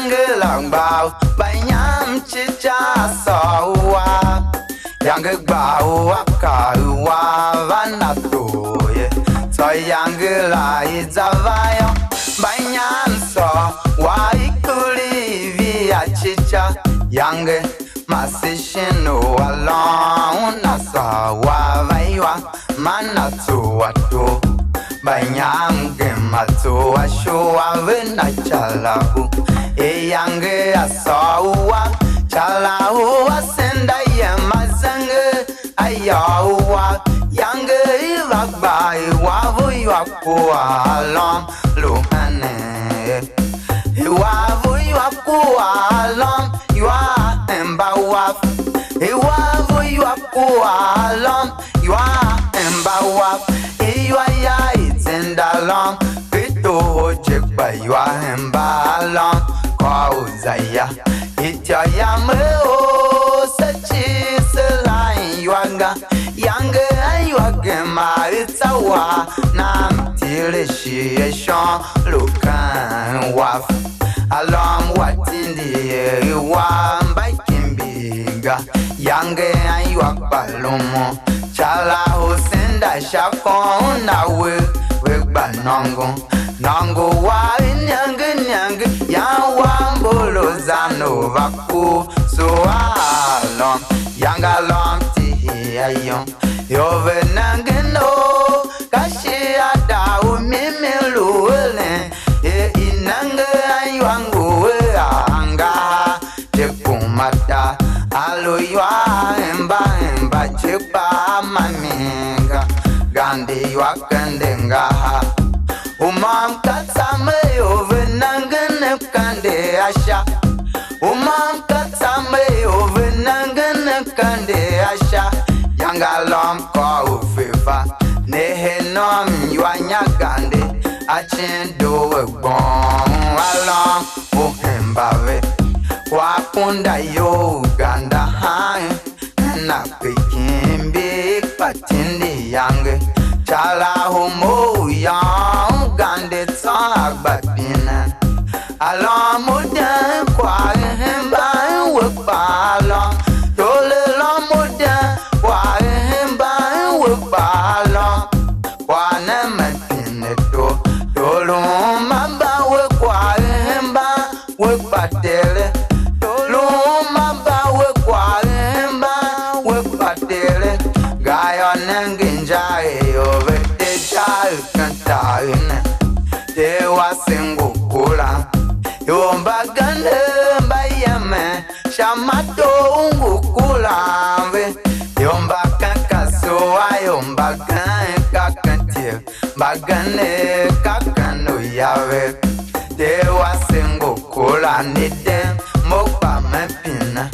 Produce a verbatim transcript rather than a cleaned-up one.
Yange la gba u mba nyam cica sôr u a, yange gba u a kaa u a va na tor ye. Tsô yange la i za va yô, mba nyam sôr wa i kuri i via cica. Yange mase shin u a lôôn una sôr wa va iwa. Man a tsuwa to, mba nyam gema tsuwa shuwa ve na ca la u. Iyange a sôr u a, ca la u a senda yem a zenge, a yôô u a, yange i va gba i wa vu yô kua alôm lu henen. Iwav u iwa kua alôm, iwa emba waf. Iwav u iwa kua alôm, iwa emba waf. Iwa ya i zenda lôm, i toho je kpa iwa emba alôm, kôr u za ya. Ityô yam e or se cii se lan iwa ga. Yange a iwa gema i tsa wa, nam tile shighe shon lu ken waf. Alôm wa tindi er i wa mba kimbi ga. Yange a iwa kpa lumun. Ca la u senda sha kon na we, we gba nôngo. Nôngo wa i nyange nyange, yan wa mboro zan u va ku. So a alôm, yange alôm tihi ayom. Ior ve nengen or, ka shi a da u mimi lu eren, er i nenge a iwa ngu er a angaha je kuma ta, a lu iwa emba emba je kpa a ma mi ga, gande iwa kende ngaha. U môm ka tsa me ior ve nengen mkande a sha. U môm ka tsa me ior ve nengen mkande a sha. Yange alôm kôr u fe va, ne he nom iwa nya gande, a cin due gbong alôm u hemba ve. Kwagh kunda iyol u ganda han. Na kpikin mbi kpa tindi yange, ca la u mough yô, gande tsô a gba pinen. Alôm u den kwagh hemban we kpa alôm, tole lôm u den kwagh hemban we kpa alôm. Kwagh ne me pine to, tolun ma ba we kwagh hemban we kpa Tere, tolun ma ba we kwagh hemban we kpa Tere. Gayô, nenge inja i ior ve te sha u ken tar ne, Ter wase ngu kuran. Ior mbagenev mba yemen sha ma tor u ngu kuran ve. Ior mba ken kasua, ior mbagenev ka ken tyev. Mbagenev ka ken uya ve. Ter wase ngu kuran i dem, mo kpa me pine.